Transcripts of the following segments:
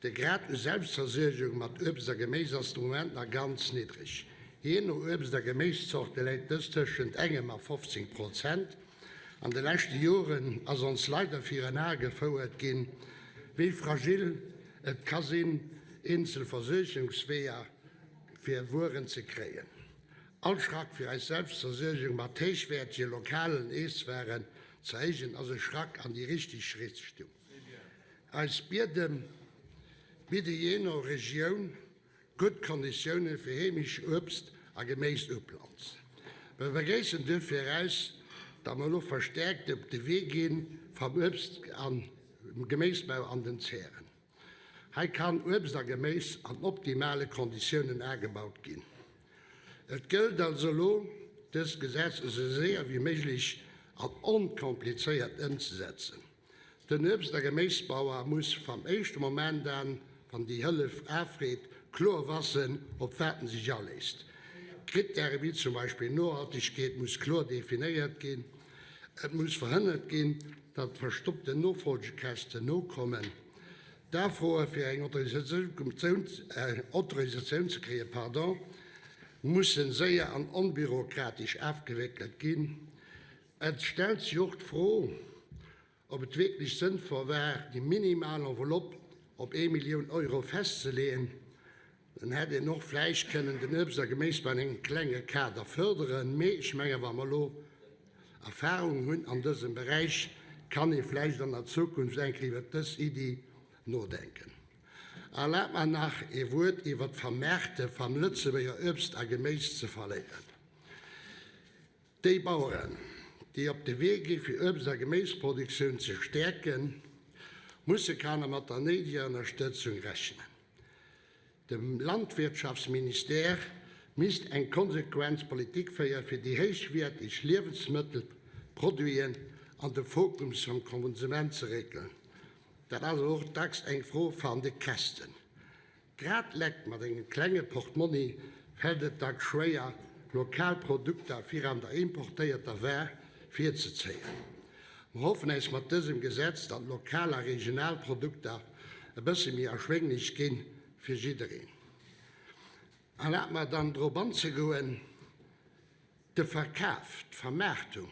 De Grad u Selbstversuergung mat Uebst a Geméis ass de Moment nach ganz niddreg. Jee no Uebst a Geméiszorte läit dës tëschent engem a 15 Prozent. An de leschte Joren ass ons leider virun Ae gefouert ginn, wéi fragil et ka sinn, eenzel Versuergungsweeër fir Wueren ze kréien. All Schrack fir eis Selbstversuergung mat héichwäertege lokalen Eesswaren ze erhéijen, ass e Schrack an déi richteg Richtung. Eis Biedem bidde jee no Regioun gutt Konditioune fir heemesch Uebst a Geméisuplanz. Mer begréissen duerfir eraus, datt mer elo verstäerkt op de Wee gi vam Uebst a Geméisbau an den Zären. Hei kann Uebst a Geméis an optimale Konditiounen agebaut ginn. Et gëllt also elo, dëst Gesetz esou séier wéi méiglech an onkomplizéiert ëmzesetzen. Den Uebst a Geméisbauer muss vam éischte Moment an, wann déi Hëllef afreet, kloer wassen, op wat en sech aléisst. Krittäre wéi zum Beispill Nohaltegkeet muss kloer definéiert ginn. Et muss verhënnert ginn, datt verstoppten Nofolgekäschten nokommen. D'Afroe fir eng Autorisatioun ze kréien, pardon, mussen séier an onbürokratesch afgewéckelt ginn. Et stellt sech och d'Fro, ob et wierklech sënnvoll war, déi minimal Enveloppe op ee Millioun Euro festzeleeën. Dann hätt een och vläicht kënnen den Uebst a Geméisbau an engem klenge Kader fërderen. Mee ech mengen, wa mer elo Erfahrung hunn an dësem Beräich, kann ee vläicht an der Zukunft eng Kéier iwwert dës Iddi nodenken. Erlaabt mer nach ee Wuert iwwert d'Vermaarte vam Lëtzebuerger Uebst a Geméis ze verléieren. Déi Baueren, déi op de Wee gi fir Uebst a Geméisproduktioun ze stäerken, musse kanne mat der néideger Ënnerstëtzung rechnen. De Landwirtschaftsministère misst eng konsequent Politik féiere fir déi héichwäerteg Liewensmëttelproduiten an de Fokus vum Konsument ze réckelen. Dat ass och dacks eng Fro van de Käschten. Grad Lekt mat engem klenge Portmonni fält et dacks schwéier, lokal Produkter viraan der importéierter War virzezéien. Mer hoffen äis mat dësem Gesetz, datt lokal a regional Produkter e bësse méi erschwénglech ginn fir jiddereen. Erlaabt mer dann drop anzegoen, De Verkaf, d'Vermaartung,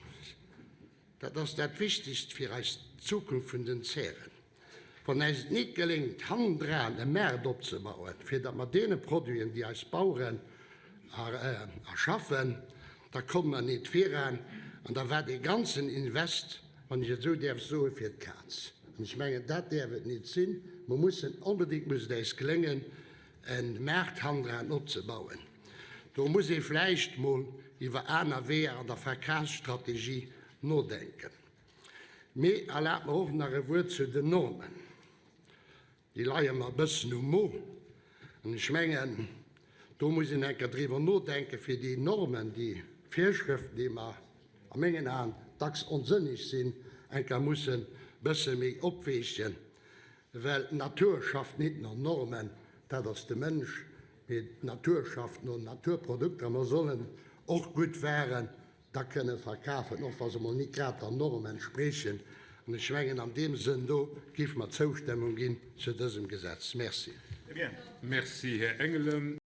dat ass dat Wichtegst fir eis Zukunft vun den Zären. Wann äis et nit geléngt, hannendran e Maart opzebauen, fir datt mer deene Produiten, déi eis Baueren erschaffen, da komme mer nit viran an da war dee ganzen Invest, wann ech et esou däerf soen, fir d'Kaz. An ech mengen, dat däerf et nit sinn. Mer mussen onbedéngt, muss et äis geléngen, e Maart hannendran opzebauen. Do muss ee vläicht mol iwwer aner Weeër an der Verkafsstrategie nodenken. Mee erlaabt mer och nach e Wuert zu den Normen. Déi leie mer e bëssen um Mo. An ech mengen, do muss een eng Kéier driwwer nodenken, fir déi Normen, déi Virschrëften, déi mer a mengen Aen dacks onsënneg sinn, eng Kéier mussen e bësse méi opweechen. Well d'Natur schafft nit no Normen, dat ass de Mënsch, mee d'Natur schafft no Naturprodukter a mer sollen och gutt Waren da kënne verkafen, och wa se mol nit grad der Norm entspriechen. An ech mengen, an deem Sënn do géife mer d'Zoustëmmung ginn zu dësem Gesetz. Merci. Merci, Här Engelen.